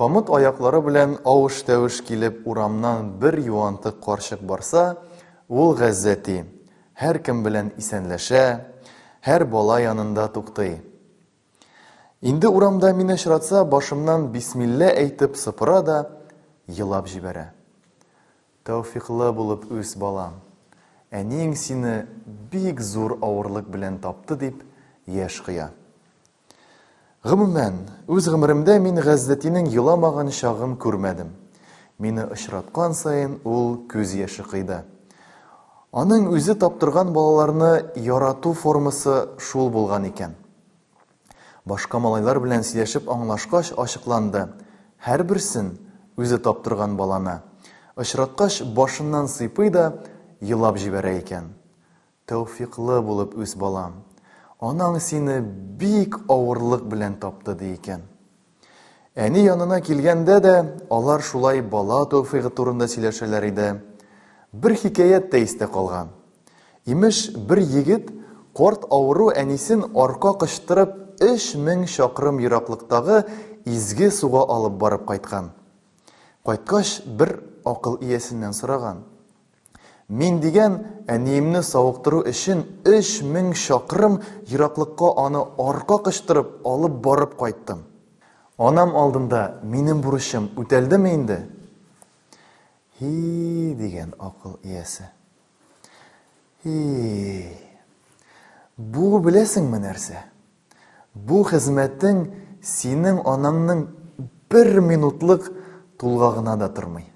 Камыт аяклары белән авыш-тәвеш килеп урамнан бер юантык карчык барса, ул Газзәти, һәркем белән исәнләшә, һәр бала янында туктый. Инде урамда мине очратса, башымнан бисмилла әйтеп сыпыра да, елап җибәрә. Тәүфикълы булып үс, балам. Әниең сине бик зур авырлык белән тапты, дип яшь коя. Гомумән, үз гомеремдә мин Газзәтинең еламаган чагын күрмәдем. Мине очраткан саен ул күз яше кыйды. Аның үзе таптырган балаларны ярату формасы шул булган икән. Башка малайлар белән сөйләшеп аңлашкач ачыкланды, һәрберсен, үзе таптырган баланы, очраткач башыннан сыйпый да елап җибәрә икән. Тәүфикълы булып үс, балам. Анаң сине бик авырлык белән тапты, ди икән. Әни янына килгәндә дә алар шулай бала тәүфыйгы турында сөйләшәләр иде. Бер хикәят тә истә калган. Имеш, бер егет карт авыру әнисен арка кычтырып 3000 чакрым ераклыктагы изге суга алып барып кайткан. Кайткач, бер акыл иясеннән сораган. Мин дигән, әниемне савыктыру өчен 3000 чакрым ераклыкка аны арка кычтырып алып барып кайттым. Анам алдында минем бурычым үтәлдеме инде? Һи, дигән акыл иясе. Һи. Бу беләсеңме нәрсә? Бу хезмәтең синең анаңның бер минутлык тулгагына да тормый.